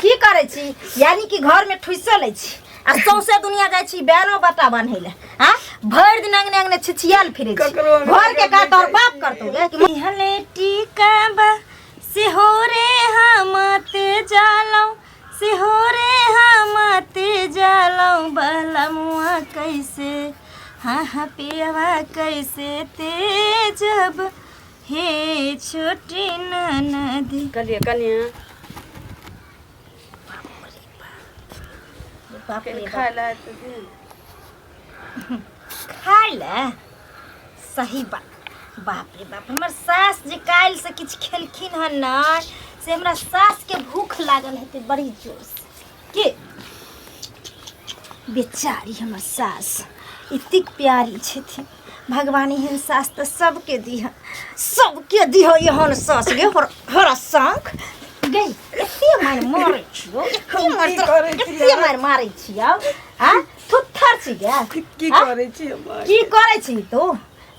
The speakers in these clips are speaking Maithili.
की करै छी यानी कि घरमे ठुसल अछि आ सौंसे दुनिया जाइ छी बैनो बटा बान्है लए आ भरि दिन अंगने अंगने छिछियाल फिरै छी ककरो अंगना घर के काज तोहर बाप करतौ गे कि हले टीका बा सेहो रे हमत जालौ सेहो रे हमत जालौ बलमुआ कैसे हाँ हाँ पियवा कैसे तेजब हे छोटी ननदी कहलियै कनिया बाप रे बाप। खाय लए तऽ दे। खाय ले सही बात बाप रे बाप हमर सास जे काल्हि से किछु खेलखिन हन ने से हमरा सासके भूख लागल हेतै बड़ी जोर से के बेचारी हमर सास एतेक प्यारी छथिन भगवान एहन सास तऽ सबके दिह सबके दिह एहन सास गे हर हर शंख गे एते मारि मारै छियौ एते मारि की करै छियै? एते मारि मारै छियौ आ थुत्थर छी गे की आ? करै छी हम की करै छी तू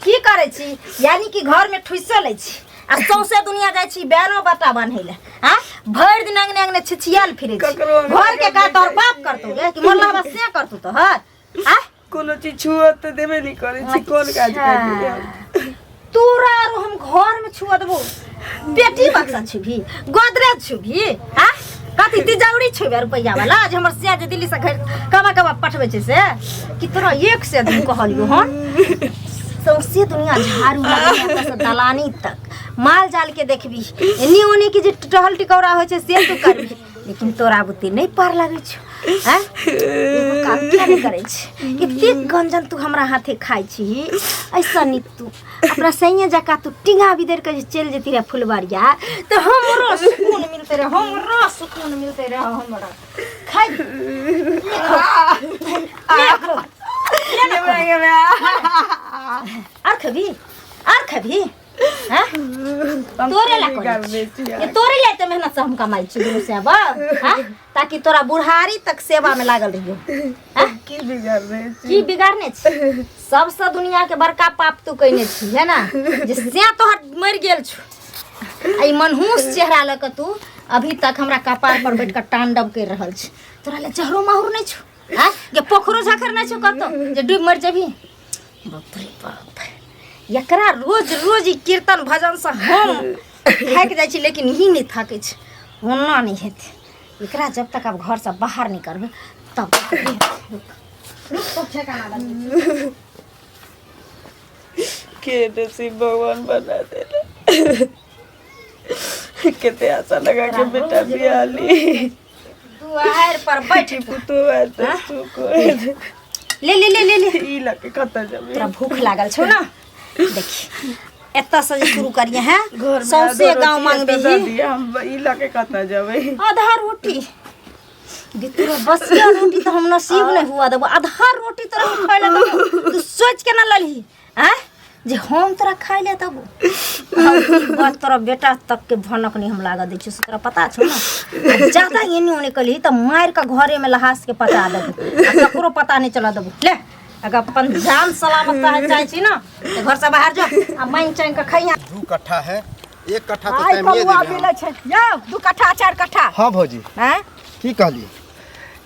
की करै छी यानी कि घरमे ठुसल अछि आ सौंसे दुनिया जाइ छी बैनो बटा बान्है लए आ भरि दिन अंगने अंगने छिछियाल फिरै छी ककरो अंगना घर के काज तोहर जाइ बाप करतौ गे कि मोरला से करतौ तोहर आ कोनो चीज छुअत तऽ देबे नहि करै छी कोन काज करियै हम? तोरा आरो हम घर में छुआ देबो पेटी बक्सा छुबी गोदरेज छुबी आ कथी तिजौरी छुबे रुपैया वाला जे हमर सिया जे दिल्ली से घर कमा कमा पठबै छै से कि तोरा एक से दिन कहलियो हन सौंसे दुनिया झाड़ू लगेने से दलानी तक माल जाल के देखबी एनी ओनी के जे टहल टिकौरा होइ छै से तू करबी लेकिन तोरा बुते नहि पार लागै छौ आँय? एगो काम किया नहि करै छी एतेक गंजन तू हमरा हाथे खाइ छी ऐसा नीक तू अपना सैया जकाँ तू टिंगा बिदर के जे चलि जेती रहे फुलबारिया तऽ हमरो सुकून मिलते रहे हमरो सुकून मिलते रहे हमरा खाइ आर खबी आर खबी हैं? तोरे ला करै छी। ये तोरे ला एते मेहनत से हम कमाइ छी दुनू से हैं? ताकि तोरा बुढ़ारी तक सेवा में लागल रहियो हैं? की बिगाड़ने छी की बिगाड़ने छी सबसे दुनिया के बड़का पाप तू कइने छी है ना जे से तोहर मरि गेल छु आ ई मनहूस चेहरा लऽ कऽ तू अभी तक हमरा कपार पर बैठ कऽ तांडव करि रहल छी तोरा ले चेहरो माहुर नहि छौ हैं जे पोखरो झाखर नहि छौ कतौ जे डूबि मरि जेबही बाप रे बाप एकरा रोज रोज ई कीर्तन भजनसँ हम थाकि जाइ छी लेकिन ई नहि थाकै छै ओना नहि हेतै एकरा जब तक आब घरसँ बाहर नहि करबै तब तक नहि हेतै। रुक रुक तब ठेकाना लगबै छी। के नसीब भगवान बना देला कते आशा लगा के बेटा बियाह ली दुआरि पर बैठ की पुतो है तो सुख होय ले ले ले ले ले ई लके कतऽ जेबै तोरा भूख लागल छौ ना देखी एतऽ से जे शुरू करिए हैं घर में सौंसे आधो गाँव रोटी एतऽ मांगबही दऽ दिअ, हम ई लके कतऽ जेबै आधा रोटी गे तोरा बसिया रोटी तऽ हम नसीब नहीं हुआ देबो आधा रोटी तोरा हम खाइ लए देबो तू सोच के ना ललही आँय जे हम तोरा खाइ लए देबो हम बात तोरा बेटा तक के भनक नहीं हम लागऽ दै छियौ से तोरा पता छौ ना आ ज्यादा एने ओने कलही तऽ मारि कऽ घरे में लहास के पचा देबो आ ककरो पता नहीं चलऽ देबो ले अगर अपन जान सलामत चाहे चाहे छी ना तऽ घर से बाहर जो आ मांगि चांगि कऽ खइहा दू कट्ठा है एक कट्ठा तो आइ टाइमिए कौआ देबै हम। मिलै छै यौ दू कट्ठा चारि कट्ठा हाँ भौजी हैं की कहलियै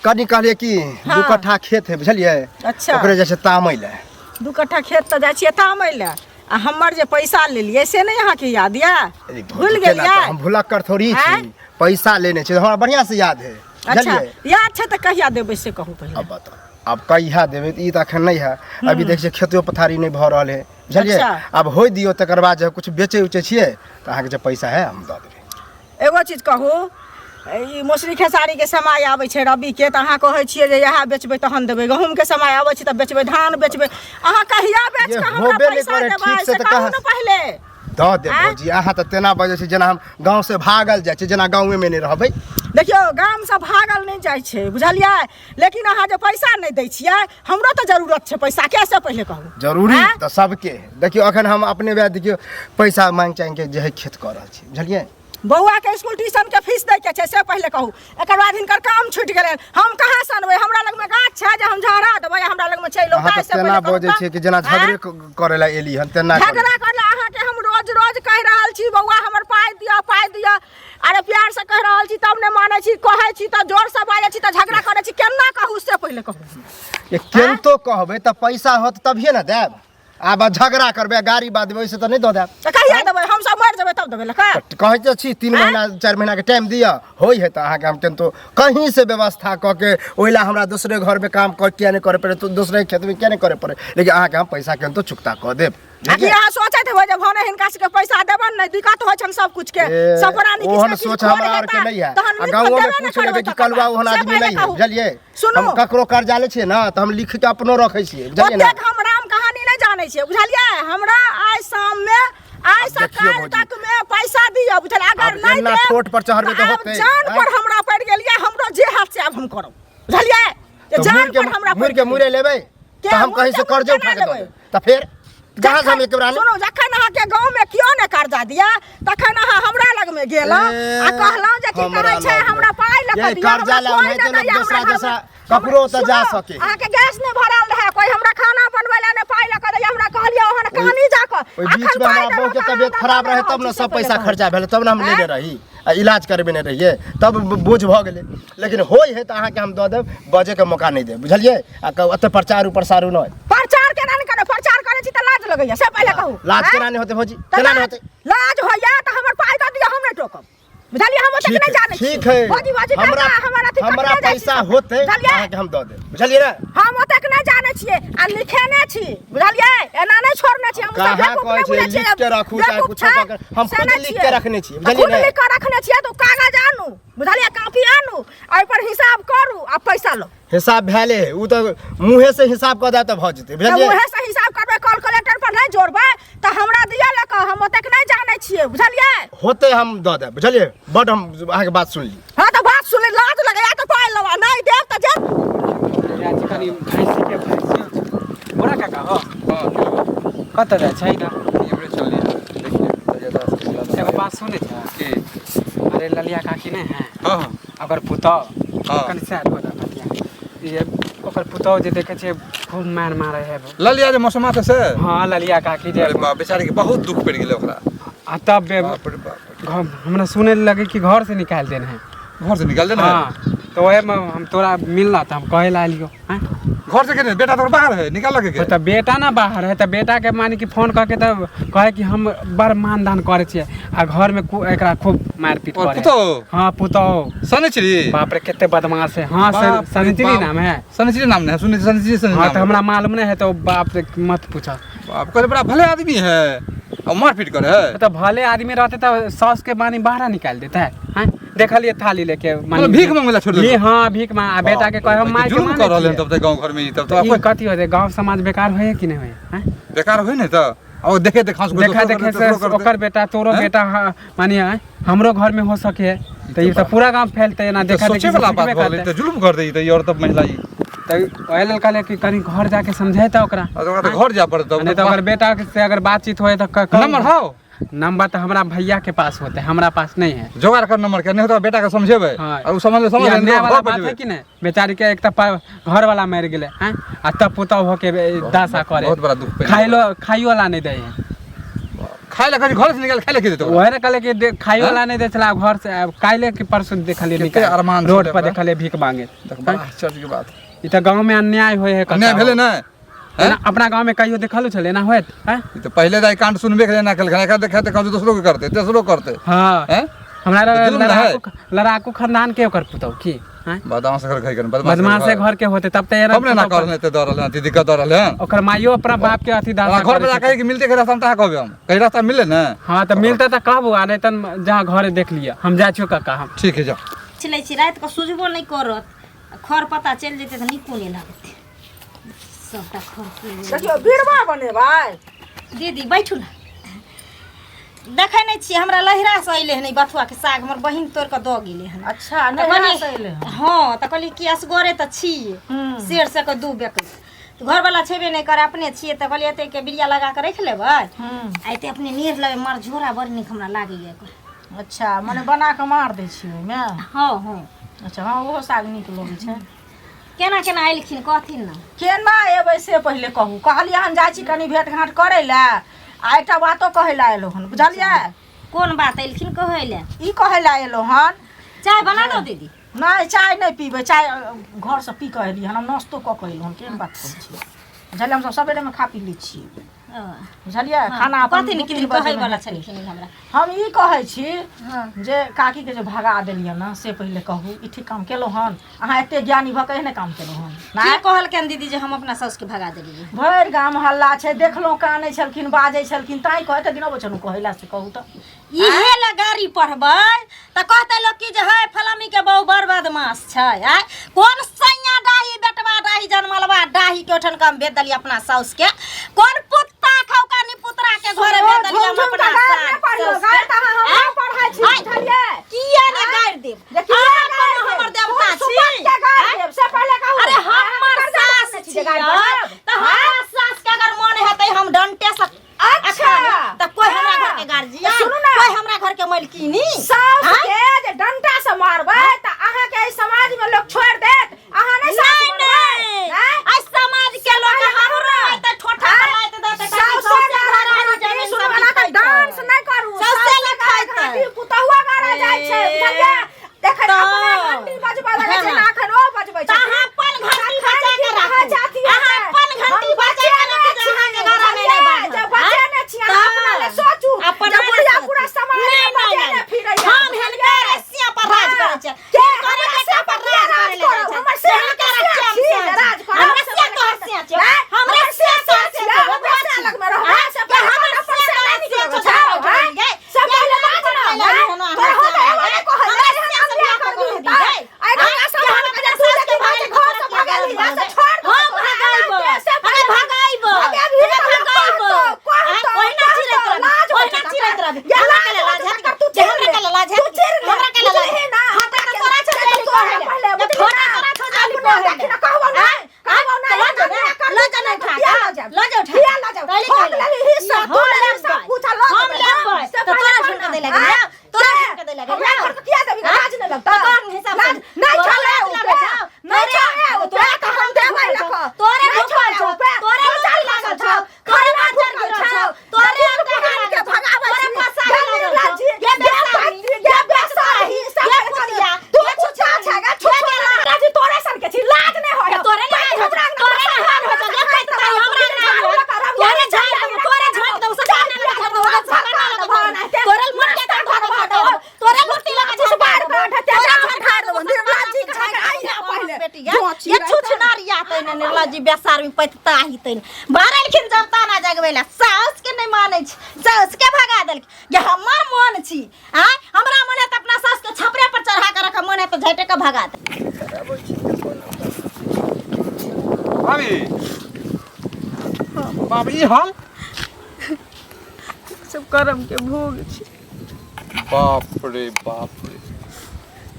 कनि कहलियै कि दू कट्ठा खेत है बुझलियै अच्छा। ओकरे जे छै तामै लए दू कट्ठा खेत तऽ जाइ छियै तामै लए आ हमर जे पैसा लेलियै से नहि अहाँके याद यऽ अरे भौजी, भूल केना गेलियै तऽ हम भुलक्कड़ थोड़ी छी आँय? पैसा लेने छी हमरा बढ़िआँ से याद है अच्छा बुझलियै याद छै तऽ कहिया देबै से कहू पहिले अब बताउ आब कहिया देबै तऽ ई तऽ एखन नहि है अभी देखै छियै खेतो पथारी नहि भऽ रहल है बुझलियै अच्छा। आब होइ दियौ तकर बाद जे कुछ बेचै उचै छियै तऽ अहाँके जे पैसा है हम दऽ देबै एगो चीज कहू ई मौसरी खेसारीके समय आबै छै रबीके तऽ अहाँ कहै छियै जे इएह बेचबै तहन देबै गहूँमके समय आबै छै तऽ बेचबै धान बेचबै अहाँ कहिया बेच ये कऽ हमरा होबे नहि पैसा करे देबै ठीक से से तऽ कहू कहाँ ने पहिले दऽ देब आँय? भौजी अहाँ तऽ तेना बजै छी जेना हम गाँवसँ भागल जाइ छी जेना गाँवेमे नहि रहबै देखियौ गामसँ भागल नहि जाइ छै बुझलियै लेकिन अहाँ जे पैसा नहि दै छियै हमरो तऽ जरूरत छै पैसाके से पहिले कहू जरूरी आँय? तऽ सबके है। देखियौ अखन हम अपने वएह देखियौ पैसा मांगि चांगि के जे है खेत कऽ रहल छी बुझलियै बौआके स्कूल ट्यूशनके फीस दैके छै से पहिले कहू एकर बाद हिनकर काम छूटि गेलनि हम कहाँ से अनबै हमरा लगमे गाछ छै जे हम झहरा देबै हमरा लगमे छै अहाँ लौका तऽ से तेना पहिले कहू बजै तऽ। छियै कि जेना आँय? झगड़े करै लए एली हन तेना करै झगड़ा करला अहाँके हम रोज रोज रोज कहि रहल छी बौआ हमर पाइ दिअ पाइ दिअ अरे प्यार से कहि रहल छी तब नहि मानै छी कहै छी तऽ जोर से बाजै छी तऽ झगड़ा करै छी केना कहू से पहिले कहू ये केनतो कहबै तऽ पैसा होत तभिए ने देब आब झगड़ा करबै गाड़ी बाद देबै ओहिसँ तऽ नहि दऽ देब तऽ कहिया देबै हम सब मरि जेबै तब देबै लऽ कऽ कहै तऽ छी 3 महीना 4 महीना के टाइम दिअ होइ है तऽ अहाँके हम केनतो कहीं से व्यवस्था कऽ के ओहि लए हमरा दोसरे घरमे काम कऽ किया नहि करऽ पड़े दोसरे खेतमे किया नहि करऽ पड़े लेकिन अहाँके हम पैसा केनतो चुकता कऽ देब आ कि अहाँ सोचैत हेबै जे भने हिनका सबके पैसा देबनि नहि दिक्कत होइ छनि सब कुछ के ए, सब प्राणी किछु ओहन ने किछु सोच खोर हमरा आरके हेता, नहि है तहन आ नीक गाँवोमे देबे ने पूछ लेबै करबै कि तकर कलुआ बाद। ओहन से आदमी पहिले नहि है कहू। बुझलियै सुनू हम ककरो कर्जा लै छियै ने तऽ हम लिख के अपनो रखै छियै बुझलियै ने ओतेक हम राम कहानी नहि जानै छियै बुझलियै हमरा आइ शाम मे आइ से देखियौ काल्हि भौजी। तक मे पैसा दिअ बुझलियै अगर आब नहि एना देब ठोठ पर चढ़बै तऽ आब होतै, जान आँय? पर हमरा पड़ि गेल ये हमरो जे हाथ से आब हम करब बुझलियै जे तऽ जान मुड़ि के पर हमरा मुड़ि पड़ि के गेल। मुड़े लेबै के तऽ हम मुड़ि कहीं के से मुड़ि कर्जे केना उठा के दऽ लेबै? देब तऽ फेर कहाँ से हम एक बेर आनब? सुनू जखन अहाँके गाँव में केओ नहि कर्जा दिया तखन अहाँ हमरा लग में गेलहुँ आ कहलहुँ जे की हमरा कहै छै लग मे। हमरा पाइ लऽ ये कऽ दिअ कर्जा हमरा लए कोइ ओनाहिते नहि लोक दैया, दोसरा हमरा दोसरा घरमे- ककरो ओतऽ जा सुनू, सके। अहाँके गैस नहि भरल रहै कोइ हमरा खाना बनबै लए नहि पाइ लऽ कऽ दैया हमरा कहलियै ओहन कहानी जा कऽ ओहि बीच में हमरा बहू के तबियत खराब रहे तब ने सब पैसा खर्चा भेलै तब ने हम लेने रही आ इलाज करबेने रहियै तब बोझ भऽ गेलै लेकिन होइ है तऽ अहाँके हम दऽ देब बजैके मौका नहि देब बुझलियै आ कहू एते प्रचार प्रसारू नहि प्रचार केना नहि करबै प्रचार करै छी तऽ लाज लगैया से पहिले कहू लाज आँय? केना नहि होतै भौजी तऽ केना नहि लाज होतै लाज होइया तऽ हमर पाइ दऽ दिअ हम नहि टोकब बुझलियै हम ओतेक ठीक नहि है जानै ठीक छियै है भौजी भौजी हमरा काका हमर अथी हमरा कटने जाइ छी पैसा सब। होतै बुझलियै अहाँके हम दऽ देब बुझलियै ने हम ओतेक नहि जानै छियै आ लिखेने छी बुझलियै एना नहि छोड़ने छी हम सब कहाँ बेवकूफ कहै नहि छै, बुझै छियै लिख के राखू, चाहे बेवकूफ कुछो छै, कऽ के। हम से खुद नहि लिख छियै। के रखने छियै, तऽ बुझलियै खुद ने? लिख के रखने छियै तऽ ओ कागज आनू बुझलियै कॉपी आनू आ ओहि पर हिसाब करू आ पैसा लो हिसाब भेले है उ तऽ मुँहे से हिसाब कऽ देब तऽ भऽ जेतै तऽ बुझलियै उहे से हिसाब करबै कैलकुलेटर पर नहि जोड़बै तऽ हमरा दिअ लऽ कऽ हम ओतेक नहि जानै छियै बुझलियै होतै हम दऽ देब बुझलियै बड हम अहाँके बात सुनली हँ तऽ बात सुनि लाज लगैया तऽ पाइ लेबा नहि देब तऽ जे जाइ छी कनि भैंसीके भैंसी बोरा काका हो कतऽ जाइ छै ने एमरे चललियै देखिए तजिया एगो बात सुनै छै की अरे ललिया काकी नहि है हँ हँ ओकर पुतहु हाँ। कनि साइड हो जा बतिया ये ओकर पुतहु जे देखै छियै खूब मार मारै है ललिया जे मौसमा थे से हाँ ललिया काकी जे अरे बाप बेचारी के बहुत दुख पड़ि गेलै ओकरा आ तब बे बाप रे बाप हमरा सुनै लए लगे कि घर से निकालि देने है घर से निकाल देने है हाँ तो वही में हम तोरा मिलना तो हम कहे ला लियो हैं घर से केने बेटा तोर बाहर है निकाल के तो बेटा ना बाहर है तो बेटा के माने कि फोन करके तब कहे कि हम बड़ मानदान करे छियै आ घर में एकरा खूब मारपीट और करे पुतोहु? हाँ पुतोहु शनिचरी बाप रे कते बदमाश है हाँ बाप रे शनिचरी बाप। नाम है शनिचरी नाम नहीं है सुनै शनिचरी शनि हाँ नाम तो हमरा मालूम नहीं है तो बाप रे मत पूछा बाप कहले बड़ा भले आदमी है और मारपीट करे है तो भले आदमी रहते तो सास के मानी बाहर निकाल देता है हैं देखलिए थाली लेके मानी मतलब भीख मांगे ला छोड़ ये देलकै। हाँ भीख मांग आ बेटा के कहे हम माय के जुल्म मानै कर रहल हन छियै। तब तऽ गाँव घर में ई तब तो तो ई कथी होते गांव समाज बेकार होए कि नहीं होए हैं बेकार होय ने तऽ और देखे देखांस कोइ देखा दोसरो देखे करतै, से तेसरो करतै। ओकर बेटा तोरो हैं? बेटा हाँ, मानिए हैं, हमरो घर में हो सके है तो ये तो पूरा गांव फैलते ना ई तऽ देखा सोचे देखी वाला से बात सिखबे भऽ गेलै करतै। तऽ जुल्म कर दै ई तऽ ई औरत महिला ई तऽ ओहि लेल कहलियै कि कनि घर जाके समझेता ओकरा आ तऽ ओकरा तऽ घर जाय पड़त नहीं तो अगर बेटा से अगर बातचीत होए तो नंबर हौ नंबर तो हमरा भैया के पास होते हमरा पास नहीं है जोगाड़ कर नंबर के नहीं होता बेटा के समझेबै हाँ। और उ समझ समझ ई नहीं अन्याय तो वाला घर पर बात है जेबै। कि नहीं बेचारी के एक तो घर वाला मर गेले हैं आ तब पुतहु होके दासा करे बहुत बड़ा दुख पे खाइलो खाइयो ला नहीं दे है खाय ला कहीं घर से निकाल खाय ला के देतो वही ने कहले कि खाइयो ला नहीं दे छला घर से आब काल्हे कि परसों देखलिए कते निकाल अरमान रोड छलै पर ओकरा। देखलिए भीख मांगे देख बड़ा आश्चर्य के बात ई तऽ गाँव में अन्याय होय है अन्याय भेलै ने हैं? एना अपना गाँव में कहियो देखलु छलै एना होयत हैं ई तऽ पहिले दाइ कांड सुनबे के ना केलखिन एकरा देखा तऽ दोसरो के करतै तेसरो करतै हाँ हैं हमरा तऽ जुल्म ने है। लड़ाकू लड़ाकू खानदान के ओकर पुतहु की हैं बदमाश घर खाइ बदमाश बदमाशे घर के होते तब तऽ एना तब ने ना पुतहु करल एते दऽ रहल हन दिक्कत दऽ रहल हन ओकर माइयो अपना बाप के अथी दासा घर पर करै जाके कि मिलते के रास्ता हम तहाँ कहबै हम कहीं रास्ता मिले ने हाँ तऽ मिलते तऽ कहबो आ नहीं तऽ जहाँ घरे देख लिअ हम जाइ छियौ कक्का हम ठीक है जाओ छलै छी रातिके सुझबो नहि करत आ खर पता चलि जेतै तऽ नीको नहि लागतै सबटा खर देखियौ बीरबा बनेबै दीदी बैठू ने देखै नहि छियै हमरा लहिरासँ अयलै हन ई बथुआके साग हमर बहिन तोड़ि कऽ दऽ गेलै हन अच्छा तऽ नैहरा कहलियै- से अयलै हन हँ तऽ कहलियै कि असगरे तऽ छियै शेर से कऽ दू बेकै तऽ घरवला छेबे नहि करे अपने छियै तऽ कहलियै एतेक बिरिया लगा कऽ राखि लेबै आ एते अपने नीर लेबै मर झोरा बड़ नीक हमरा लागैए एकर अच्छा मने बना कऽ मार दै छियै ओहिमे हँ हँ अच्छा हँ ओहो साग नीक लगै छै केना केना अयलखिन कहथिन ने केना एबै से पहिले कहू कहलियै हन जाइ छी कनि भेट घाँट करै लए आ एकटा बातो कहै लए एलहुँ हन बुझलियै कोन बात एलखिन कहै लए ई कहै लए एलहुँ हन चाय बना दो दीदी नहि चाय नहि पीबै चाय घरसँ पी कऽ एलियै हन हम नाश्तो कऽ कऽ एलहुँ हन केहन बात कहै छियै बुझलियै हमसब सबेरेमे खा पी लै छियै बुझलियै खाना अपन कथी ने दू किछु तीन कहै बजेमे वाला हेतै। छलखिन हमरा हम ई कहै छी जे काकीके जे भगा देलियै ने से पहिले कहू ई ठीक काम केलहुँ हन अहाँ एते ज्ञानी भऽ कऽ एहने काम केलहुँ हन की कहलकनि दीदी जे हम अपना साउस के भगा देलियै भरि गाम हल्ला छै देखलहुँ कानै छलखिन बाजै छलखिन ताहि कहै एते दिन अबै छलहुँ कहै लए से कहू तऽ इहे लए गाड़ी पढ़बै तऽ कहतै लोक की जे हे फलामी के बहु बड़ बदमाश छै आय कोन सैया डाही बेटवा डाही जनमलवा डाही के ओठन कम भेज देलियै अपना साउस के कोन पुत्ता खौका निपुतरा के घरे भेज देलियै हम झुम झुम अपना के गारि नहि सास पढ़ियौ, साउस गारि के। तऽ अहाँ हमरा आँय? पढ़ै छी, आँय? बुझलियै? किया ने गारि देब जे किया अहाँ गारि कोनो देब? हमर देवता कोन छी सुपत के गारि आँय? देब से पहिले कहू अरे अहाँ हमर कर्जा सास रखने छी जे गारि छियै पढ़ब? तऽ हमरा सास के अगर मन हेतै हम डंटे से अच्छा। तऽ कोई हमरा हाँ। घर के गार्जियन तऽ सुनू ने। कोई हमरा घर के मालकिनी साउस हाँ? के जे डंटा से मारबै तऽ अहाँ के एहि समाज में लोग छोड़ देत अहाँ नहि सास नहीं बनबै नहीं आँय? आज समाज के लोग पहिले कहू हमरो ने। आइ तऽ ठोठा आँय? बनाइत देतै ताकि साउस सौंसे गारा घर घाटी, जमीन सुनू सब एना तऽ बिकाइ डांस छै। नहि करू सौंसे साउस लिखाइ गारा छै। घाटी पुतहुआ गारा जाइ छै ए, बुझलियै देखै तऽ। अपना घंटी बजबऽ लगै छै हाँ। ने एखन ओ बजबै तऽ छै अहाँ अपन घंटी तखन बजा की के कहै राखू जाती अहाँ अपन घंटी बजा के राखू जे अहाँके घर में नहि बाजत जे बजे ने छी अहाँ अपना ले सोचू अपना जे ले बुढ़िया सोचू। पूरा समाज नहि, में नहि, बजे नहि। ने फिरैया हम हिनकर रस्सिया पर राज करै छियै। के हिनकर हमरा बेटा से पर पर राज राज करै लए करब जाइ हमर छै। से हिनकर से रस्सिया छी से राज करब हमरा से तोहर से छियौ। हमरा से तोहर से छियौ। हमरा से अलग में रहब आँय? से के हमर अपन से से तोहर नहीं से निकलब छौ, जाओ छौ, हैं? गै। से पहिले बाज ना हमरा हैं? से तोरा हो अलग एगो गै। नहि कहल हमरा जाइ, से हम से बियाह बियाह करबी करबी तऽ। गै। आइ गंगा आँय? समाज के के हम तू अपना जे सास के कहै छै घर से भगाइब भगेलही ना से छोड़ दो हम तोरा भगाइब से अरे पहिले भगाइब भगेबही अरे तऽ लोक भगाइब कहतौ, कहतौ, आँय? ओहिना चिड़ैत कहतौ, रहबी लाज होइ ओहिना छौ चिड़ैत तकर। रहबी गे हमरा लाज केला होइ लाज छौ हैत तकर, तू जे चिर हमरा ले। केला लाज तू हैत चिर ले, हमरा केला लाज बुझलिही ना, हँ तऽ तोरा छौ से जाली तोरा कहै पहिले ले बुझलिही फोटा ना, तोरा छौ जाली अपना कहै देखी ले ना, कहबौ आँय? ना, आँय? कहबौ ना, तऽ लऽ एना जा बियाह ने, करबी लऽ जा तऽ ने उठा किया कऽ, लऽ जायब? लऽ जा उठा किया कऽ। लऽ जायब? कहली ठोक कहली। लेली हिस्सा, हम तू लेली लेबै। सब कुछ, लऽ हम जेबै, लेबै। हम। से तऽ पहिले तोरा कह झुमका ना, दै लए गेलियै, आँय? तोरा के? झुमका दै लए हमरा गेलियै। घर के किया देबही? आँय? लाज नहि लगतौ? तऽ तोहर हिसाब से लाज नहि तोरा छलै लाज उ लगै पे, छौ? नहि तोरे- छलै उ पे, तोरा तऽ हम देबै लऽ कऽ। तोरे नहि ढुकल छलै छौ, उ पे, तोरे दू चारि लुच्ची लागल लागल छौ, छौ, तोरे खाना बाजर ढुकल गिरल छौ, छौ, तोरे दूध अंडा पिहान के लागल छौ, भगाबै तोरे छी। पसाही गे लागल छौ, निर्लज्जी, गे गे बेसाही, पैत्री, गे बेसाही, सब गे करी। कुतिया, तू गे कुत्ता छुछुनरी, छै गे, गे छुछुनरी। गेला। लाजी तोरे सन के छी, लाज नहि होइ के तोरे नहि पैत्री होइ छौ, हमरा अंगना तोरे नहि हाल होइ छौ, गे पैतता हमरा नहि होइ। तोरे झाड़ि देबौ, तोरे झाड़ि देबौ, ससुराल लग झाड़ि देबौ, ससुराल लग झाड़ि देबौ। तोरे मुट्ठी के झाड़ि देबौ, तोरे मुट्ठी लग झाड़ि देबौ, तोरे झाड़ि देबौ, निर्लज्जी कहाँ के आई है पहिले। बेटी गे, ये छुछुनर या तैने निर्लज्जी बेसारमी पैतता ही तैने। भरलखिन जब ताना जगबै ला साउस के नहि मानै छै साउस के भगा देलखिन जे हमर मन छी आँय हमरा मन है तऽ अपना साउस के छपरे पर चढ़ा के रखब मन है तऽ झटि के भगा दे भाभी बाप ई हाल सब कर्म के भोग छै बाप रे बाप रे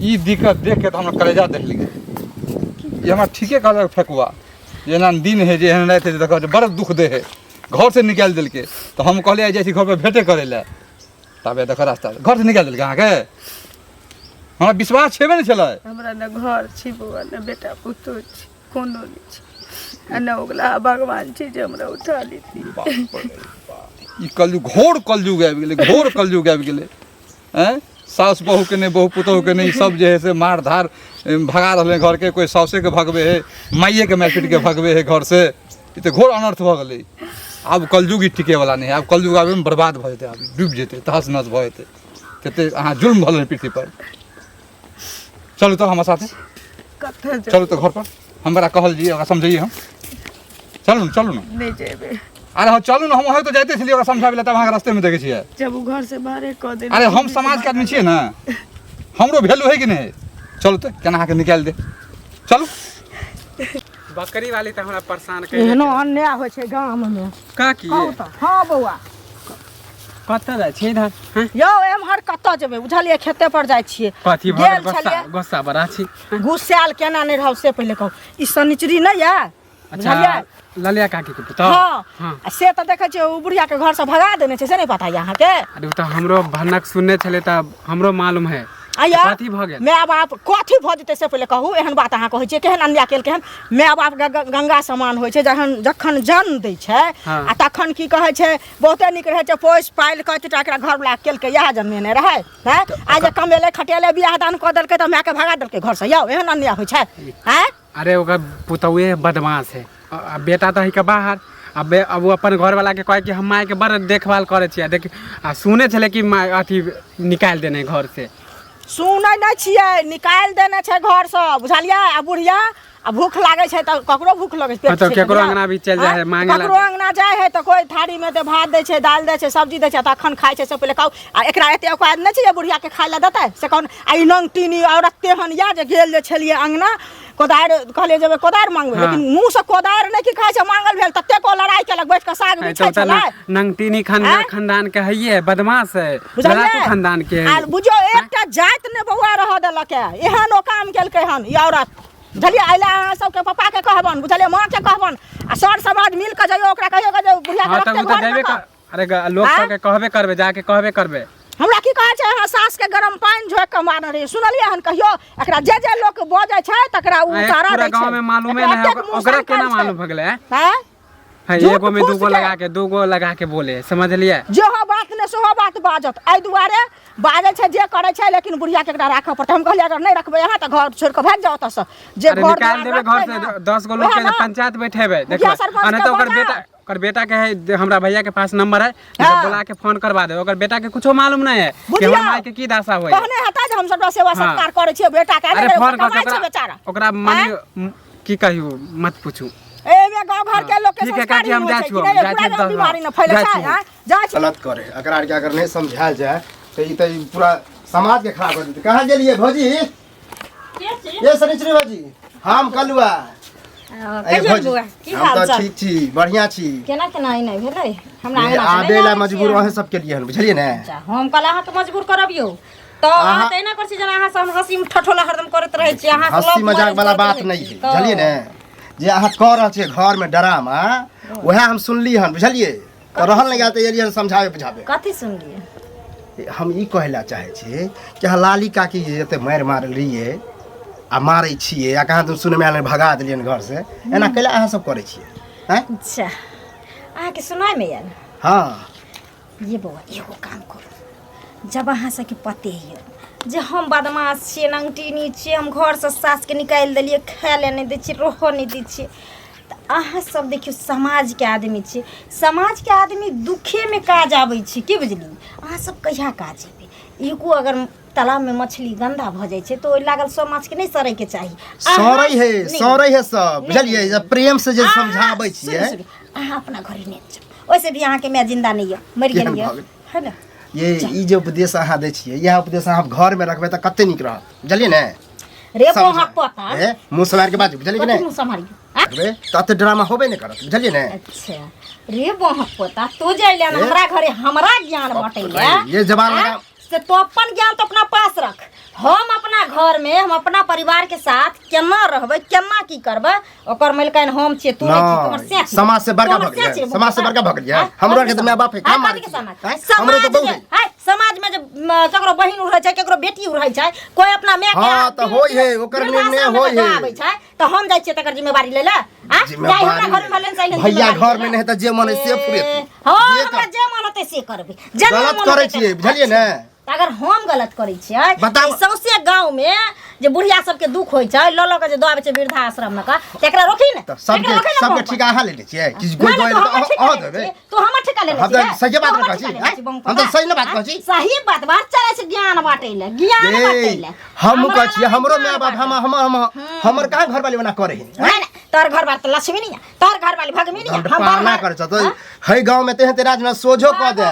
ई दिक्कत देख के तऽ हमरा कलेजा दहलि गेल ई हमरा ठीके कहलक फेकुआ जे एना दिन है जे एहन राति है जे देखऽ जे बड़ दुख दे है घर से निकालि देलकै तऽ हम कहलियै आइ जाइ छी घर पर भेटे करै लए ताबे देखऽ रास्ता घर से निकालि देलकै अहाँके हमरा विश्वास छेबे नहि छलै हमरा ने घर छी बौआ ने बेटा पुतोह छी कोनो नहि छै आ ने ओगला भगवान छै जे हमरा उठा लेती बाप रे बाप। ई कलयुग घोर कलयुग आबि गेलै घोर कलयुग आबि गेलै आँय साउस बहुके नहि बहु पुतोहुके नहि सब जे है से मार धार भगा रहलै घरके कोइ साउसेके भगबै है माइएके मारि पीटके भगबै है घरसँ ई तऽ घोर अनर्थ भऽ गेलै आब कलयुग ई टिकेवला नहि है आब कलयुग आबैमे बर्बाद भऽ जेतै आब डूबि जेतै तहस नहस भऽ जेतै तते अहाँ जुल्म भऽ गेलै पृथ्वीपर चलू तऽ हमरा साथे कतऽ चलू तऽ घरपर हमरा कहल जी ओकरा समझैए हम चलू ने चलू ने नहि जेबै अरे हँ चलू ने हम ओहे तऽ जाइते छलियै ओकरा समझाबै लए तब अहाँके रस्तेमे देखै छियै जब ओ घर से बाहरे कऽ देने अरे हम समाजके आदमी छियै ने हमरो वैल्यू है कि नहि चलू तऽ केना अहाँके निकालि दे चलू बकरी वाली तऽ हमरा परेशान करि एहनो अन्याय होइ छै गाममे का की कहू तऽ हँ बौआ कतऽ जाइ छी इधर हँ? यौ एम्हर कतऽ जेबै बुझलियै खेते पर जाइ छियै कथी भऽ गेल गेल गुस्सा छलियै गुस्सा बड़ा छी गुस्सायल केना नहि रहब से पहिले कहू ई शनिचरी नहि यऽ अच्छा बुझलियै ललिया काकी के पुतहु हँ हँ आ से तऽ देखै छियै ओ बुढ़िया के घरसँ भगा देने छै से नहि पता यऽ अहाँके अरे ओ तऽ हमरो भनक सुनने छलै तऽ हमरो मालूम है आया कथी भऽ गेल? माय बाप कथी भऽ जेतै से पहिले कहू एहन बात अहाँ कहै छियै केहन अन्याय केलकै हन माय बाप गंगा समान होइ छै जखन जखन जन्म दै छै हाँ। आ तखन की कहै छै बहुते नीक रहै छै पोसि पालि कऽ एतेटा एकरा घरवला केलकै इएह जन्मेने रहै हैं आ जे कमेलै खटेलै बियाह दान कऽ देलकै तऽ मायके भगा देलकै घरसँ यौ एहन अन्याय होइ छै हैं अरे ओकर पुतहुए बदमाश है आ बेटा तऽ है के बाहर आ बे अब ओ अपन घरवाला के कहै कि हम मायके बड़ देखभाल करै छियै देख आ सुनै छलै कि माय अथी निकालि देने घर से सुनै नहि छियै निकालि देने छै घरसँ बुझलियै आ बुढ़िया आ भूख लागै छै तऽ ककरो भूख लगै छै हाँ, तऽ पेट छै केकरो बुझलियै? अंगना भी चलि जाइ है, आँय? मांगे ला। ककरो अंगना जाइ है तऽ कोइ थारीमे तऽ भात दै छै दालि दै छै सब्जी दै छै तखन खाइ छै से पहिले खाउ आ एकरा एते औकात नहि छै जे बुढ़ियाके खाइ लए देतै से कहन आ ई नंगटीनी औरत तेहन यऽ जे गेल जे छलियै अंगना कोदारि कहलियै जेबै कोदारि मांगबै हाँ। लेकिन मुँह से कोदारि नहि की कहै छै मांगल भेल ततेक ओ लड़ाइ केलक बैठ कऽ साग तो बिछै तऽ छलै नंगटीनी खानदान आँय? खानदान के हइए बदमाश है बुझलियै लड़ाकू खानदान के है आ बुझियौ एकटा जाति ने बौआ रहऽ देलक है एहन ओ काम केलकै हन ई औरत बुझलियै एहि लए अहाँ सबके पप्पाके कहबनि बुझलियै माँके कहबनि आ सर समाज मिल कऽ जइयौ ओकरा कहियौ जे बुढ़िया हाँ के तऽ रखतै ओ तऽ घरमे जेबे कऽ। अरे लोक आँय? सबके कहबे करबे जाके कहबे करबे हमरा की कहै छै अहाँ सास के गरम पानि झोंकि कऽ मारने रहियै सुनलियै हन कहियो एकरा जे जे लोक बजै छै तकरा ओ आँय, उतारा पूरा दै छै गाँव में मालूमे एकरा नहीं है एतेक मुँह ओकरा सनकल केना छै। मालूम भऽ गेलै आँय? आँय? है झूठ एगो में फूस दूगो के। लगा के दूगो लगा के बोले समझलियै जेहो बात ने सेहो बात बाजत एहि दुआरे बाजै छै जे करै छै लेकिन बुढ़िया के एकरा राखऽ पड़तै हम कहलियै अगर नहि रखबै अहाँ तऽ घर छोड़ि कऽ भागि जाउ ओतऽसँ जे अरे घर निकाल दुआर देबै घर रखतै से ने, 10 गो लोग वएह के ने। पंचायत बैठेबै मुखिया देखबै सरपंच आ नहीं के तो ओकर बजाउ। बेटा ओकर बेटा के है जे हमरा भैया के पास नंबर है हाँ। बुला के फोन करवा दे ओकर बेटा के कुछो मालूम नहीं है कि बुझियौ। हमर माय के की दशा होय कहने हेतै जे हम सबटा सेवा हाँ। सत्कार करै छियै बेटा के अरे अरे फोन कर कमाइ छै ओकरा बेचारा ओकरा माने की कहियो मत पूछू एमे गांव घर के लोग के ठीक है, संस्कार काकी, हम होइ जाइ छै छियौ, कि नहि, जाइ पूरा छियौ, गाँव दस बीमारी ने फैलै जाइ छै छियौ। आँय? जाइ छियौ। गलत करे एकरा आरके अगर नहीं समझायल जाए तो ई तो ई पूरा समाज के खराब कर देतै कहाँ गेलियै भौजी ये शनिचरी भौजी हम कलुआ ए कहियौ भौजी बौआ की हम हाल तऽ चाल ठीक छी बढ़िआँ छी केना केना एना भेलै हमरा ये अंगना से आबे नहि ला आबै मजबूर छियै। अहें सबके लिए हन बुझलियै ने अच्छा हम कहल अहाँके मजबूर करबियौ तऽ अहाँ अहाँ- तऽ एना करै छी जेना अहाँ से हम हँसी ठठोला हरदम करैत रहै छी अहाँ हंसी मजाक वाला बात नहीं है बुझलियै ने जे अहाँ कऽ रहल छियै घरमे डरामा वएह हम सुनली हन बुझलियै तऽ रहल नहि गेल तऽ एलियै हन समझाबे बुझाबे कथी सुनलियै हम ई कहै लए चाहै छी कि अहाँ लाली काकी जे एते मारि मारलियै आ मारै छियै आ कहाँ तुम सुनैमे आयल भगा देलियनि घरसँ एना कैला अहाँ सब करै छियै आँय अच्छा अहाँके सुनाइमे आयल हँ ये बौआ एगो काम करू जब अहाँ सबके पते यऽ जे हम बदमाश छियै नंगटीनी छियै हम घरसँ सासके निकालि देलियै खाय लए नहि दै छियै रहऽ नहि दै छियै तऽ अहाँ सब देखियौ समाजके आदमी छियै समाजके आदमी दुखेमे काज आबै छै की बुझलियै अहाँ सब कहिया काज एबै एगो अगर तालाबमे मछली गन्दा भऽ जाइ छै तऽ ओहि लागल सब माछके नहि सड़ैके चाही अहाँ- सड़ै है नहि, सड़ै है सब बुझलियै जब प्रेम से जे अहाँ- समझाबै सुनू, छियै सुनू, अहाँ अपना घरे नहि जाउ ओहिसे भी अहाँके माय जिंदा नहि यऽ मरि केहन गेल यऽ भऽ गेल? है ने ये ई जे उपदेश अहाँ दै छियै इएह उपदेश अहाँ घरमे रखबै तऽ कते नीक रहत बुझलियै ने रे समझा- बोहक पता ए, मुँह सम्हारि के बाजू बुझलियै कि कथी नहि मुँह सम्हारियौ आँय? रखबै तऽ एते ड्रामा होबे नहि करत बुझलियै ने अच्छा रे बोहक पोता तू जे अइले हन ए? हमरा घरे हमरा ज्ञान बाँटै रे, ये जबान आँय? लगा से तो अपन ज्ञान तो अपना पास रख हम अपना घर में हम अपना परिवार के साथ केना रहबै केना की करबै ओकर मलिकाइन हम छियै तू नहि छी तोहर नहि, से छी। समाज से बड़का तोहर भऽ से गेलियै, छी रे समाज से बौआ। बड़का भऽ गेलियै। आँय? हमरो आरके तऽ माय बाप है, कहाँ आँय, मारै कथी के छियै? समाज? आँय? हमरो तऽ समाज बहु जे- है। आँय, समाज में जे म, केकरो बहिन उड़ै छै केकरो बेटी उड़ै छै कोई अपना माय के हाँ, तऽ होइ है, ओकर निर्णय होइ है। आबै छै तऽ हम जाइ छियै तकर जिम्मेवारी लै लए आँय? जाइ हमरा जिम्मेवारी घर में भेलै से अइले भैया जिम्मेवारी घर में लै लए। नहीं तऽ जे मन है से फुरेतै। हँ जे हमरा कर- जे मन होतै से करबै जेना गलत मन करै होतै छियै तेना। बुझलियै ने तऽ अगर हम गलत करै छियै बताउ। तऽ सौंसे गाँव में जे बुढ़िया सबके दुख होइ छै लऽ लऽ के जे दऽ आबै छै वृद्धाश्रम में का तऽ एकरा रोकी ने तऽ सबके एकरा रोकी ने सबके बम पर। ठिका अहाँ लेने छियै कि कोइ नहि, नहि, दऽ तू हमर एलै तऽ ठिका अहाँ लेने देबै छी। तू हमर ठिका लेने हम तऽ छी, सहिए बात तू हमर ने कहै छी, ठिका लेने आँय? छी, बम हम तऽ पर। सही ने बात कहै छी। सही बात बात चलै छै ज्ञान बाँटै लए ज्ञान बाँटै ए लए हम हमरा कहै छियै लग हमरो ज्ञान माय बाप हम बाँटै। हम हम हमर कहाँ घरवाली ओना करै है नहि नहि तोहर घर बार तऽ लक्ष्मी नहीं है तोहर घर वाली भगमी नहीं है हम पाना बाहर करै छ तऽ है गाँव में तेहन तेराज में सोझो कऽ दे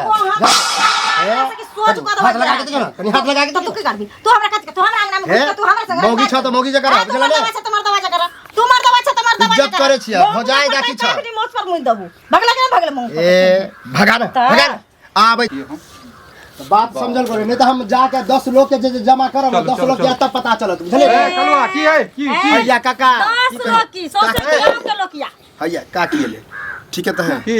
सोझ कऽ हाथ लगा के देखियौ ने कनि हाथ लगा के तो तू की करबी तू हमरा कथी तू हमरा अंगना में घुस के तू हमरा संग मौगी छ तऽ मौगी जकाँ रह, तू बुझल ने? मर्दवा छ तऽ मर्दवा जकाँ रह। तू मर्दवा छ तऽ मर्दवा इज्जत जकाँ करै रह। छियै, मुँह भौजाइ पर राखी छ। पैर मोछ पर मुँह देबू भगला के ना भगले मुँह पर? ए भगा न तऽ? भगा न आबै तऽ बात समझल करू नहीं तऽ हम जाके 10 लोग के जे जे जमा करब चलू, 10 चलू, लोग के चलू। तब पता चलत बुझलियै ए कलुआ की है की की हैया काका 10 लोग की सौंसे गाँव के लोग या हैया काकी एलै ठीक है तऽ है। की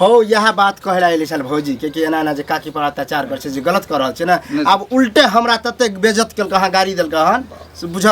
हो यह बात कहे ला एले छल भौजी के कि एना एना जे काकी पर अत्याचार कर छै जे गलत कर रहल छै ने। नहि। आब उल्टे हमरा ततेक बेइज्जत केलक अहाँ गाड़ी देलक हन से बुझ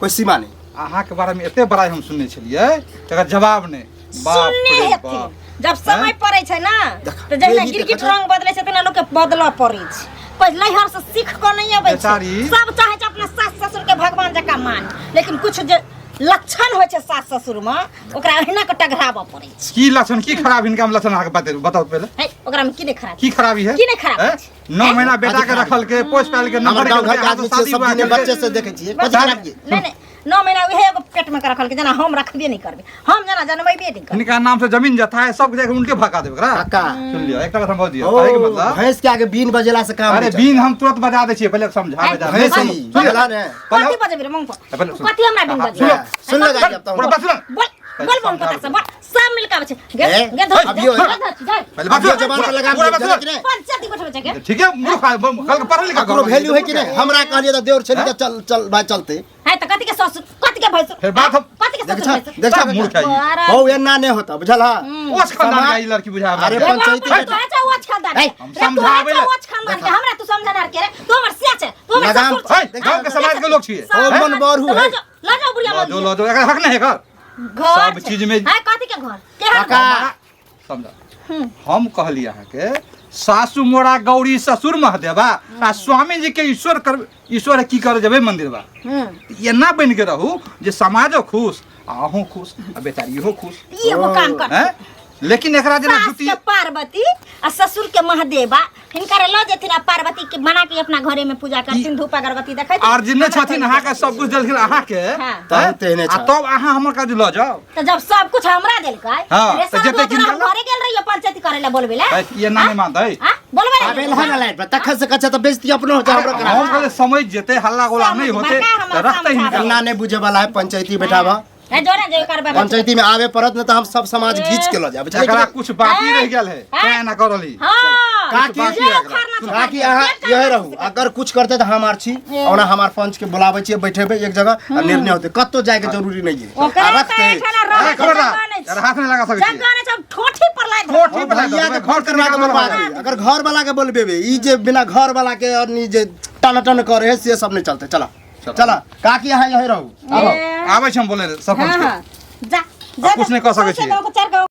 कोई सीमा नहि। अहाँके बारेमे एते बड़ाइ हम सुनने छलियै तकर जवाब नहि। बाप सुनने रे हेथिन। बाप। जब समय पड़ै छै ना देख, तऽ जहिना ये भी गिरगिट देखा। रंग बदलै छै तेना लोकके बदलऽ पड़ै छै। पहिले नैहर से सीख कऽ नहि अबै छै। बेचारी। सब चाहै छै अपना सास ससुर के भगवान जकाँ मान, लेकिन कुछ जे लक्षण होइ छै सास ससुर मे ओकरा अहिना के टघराबऽ पड़ै छै। की लक्षण, की खराब हिनका में लक्षण अहाँके बताउ पहिले। है, ओकरा में की नहि खराब? की खराबी है? की नहि खराब हैं? छै? 9 महीना बेटा के रखल के पोस पाल के हमर नंबर गाँव घर के आदमी छियै, सब दिने बच्चे से देखै छियै कथी खराब ये? नहि नहि, 9 महीना उहे एगो पेट में रखल के जेना हम रखबे नहि करबै, हम जेना जनमेबे नहि करबै। हिनका नाम से जमीन जथा है सब जाके उनके भगा देब एकरा। काका। सुन लियो एकटा बात हम बता दियो, ओ, कहै के मतलब भैंस के आगे बीन बजेला से काम अरे नहि चलतै। बीन हम तुरंत बजा दै छियै, पहिले समझाबै जा। भैंस सुन, है ई, बुझला ने? कथी बजेबै रे मुँह पर? पहिले सुन। कथी हमरा बीन हाँ, बजेबै? सुनो। सुन ले गाड़ी अब तो हम। पूरा बात सुन। बोल बोल बोल पता से बोल, सब मिल के आबै छै। गे ए, गे धर, अभियो धर, धर, धर। पहिले बात अभियो सुन, जबान पर लगाम पूरा बात दे, सुन। कि नहि? पंचायती बैठबै छै गे। ठीक है मूर्ख आ, कल के पढ़ल लिखा ककरो वैल्यू है कि नहीं? हमरा कहलिए तऽ देवर छली तऽ चल चल भाई चलते। है तऽ कथी के ससुर, कथी के भैंसुर? फिर बात हम- कथी के देख ससुर छा, भैंसुर? देख छा, सब मूर्ख है ई। बड़ा- हौ एना नहि होता बुझल हा? ओस खानदान के ई लड़की बुझा हमरा। अरे रे बाप पंचायती रे, तू अच्छा ओछ खानदान के। है, रे, हम तू अच्छा समझाबै ले। ओछ खानदान के। हमरा तू समझानार के रे। तू हमर सिया छै, तू हमर लगाम- ससुर छै। है, गाँव के समाज के लोग छियै। ओ मन बरू है। लऽ जाओ, लऽ जाओ बुढ़िया लऽ जाओ, मंदिर। लऽ जाओ, एकर हक नहि है एकर। घर सब छै। चीज में- है, कथी के घर? केहन काका। घर? समझा। हम कहली अहाँके सासु मोरा गौरी ससुर महादेवा आ स्वामी जी के ईश्वर कर ईश्वर की करे जेबै मंदिर बा। एना बनि के रहू जे समाजो खुश आ अहूँ खुश आ बेचारी इहो खुश। ई एगो काम कर। हैं? लेकिन एकरा जेना सास जुती के पार्वती आ ससुर के महादेवा हिनकर लऽ जेथिन आ पार्वती के बना के अपना घरे में पूजा करथिन, धूप अगरबत्ती देखैथिन। आर जे नहि छथिन अहाँके सब कुछ देलखिन अहाँके, हाँ। हैं? तहन तेहने आ छह। तब अहाँ हमर काज लऽ जाउ। तऽ जब सब कुछ हमरा देलकै, हाँ, रे तऽ सब जते तोरा हम किनका घरे गेल रहियो पंचायती करे ला बोलबे ला। है, एना नहि मानतै। हाँ? बोलबे ला। आबे लहा ना लाइट पर तखन से कच्छा तऽ बेइज्जती अपनो होता हमरो करा। हम कहले समझ जेतै, हल्ला गोला समझ, नहीं होते बड़का हमरा तऽ रखतै समझाबै। हिनका। एना नहि बुझे वाला है पंचायती बैठाबा। है जोरा जे करबे। पंचायती में आवे पड़त न तऽ हम सब समाज घींच के लऽ जायब बुझलियै कि एकरा नहि? कुछ बाकी रह गेल है, हैं? तें एना कर रहली। हाँ। काकी- बाकी जे है एकरा। उखाड़ना छै, काकी जे अहाँ करना यही छै, रहू, अगर कुछ करते तऽ हम आर छी, ओना हमार पंच के बुलाबै छियै, बैठेबै एक जगह आ निर्णय होतै, कतौ जाय के जरूरी नहीं है। ओकरा आ तऽ रखते एहिठाम रहै अरे के खबरदार, जगह नहि छै। यार हाथ नहीं लगा सकै छियै। जगह नहि छै, ठोठी पर लाइट ठोठी पर लाइट भैया के देबै, घर करवा के बोलबा देबै। अगर घर वाला के बोलबेबै, ई जे बिना घर वाला के और नी जे टन टन करे है से सब नहीं चलते। चला चला काकी अहाँ यही रहू। आबै छी हम बोले सरपंच के। जा जा कुछ नहि कऽ सकै छियै। चार गाँव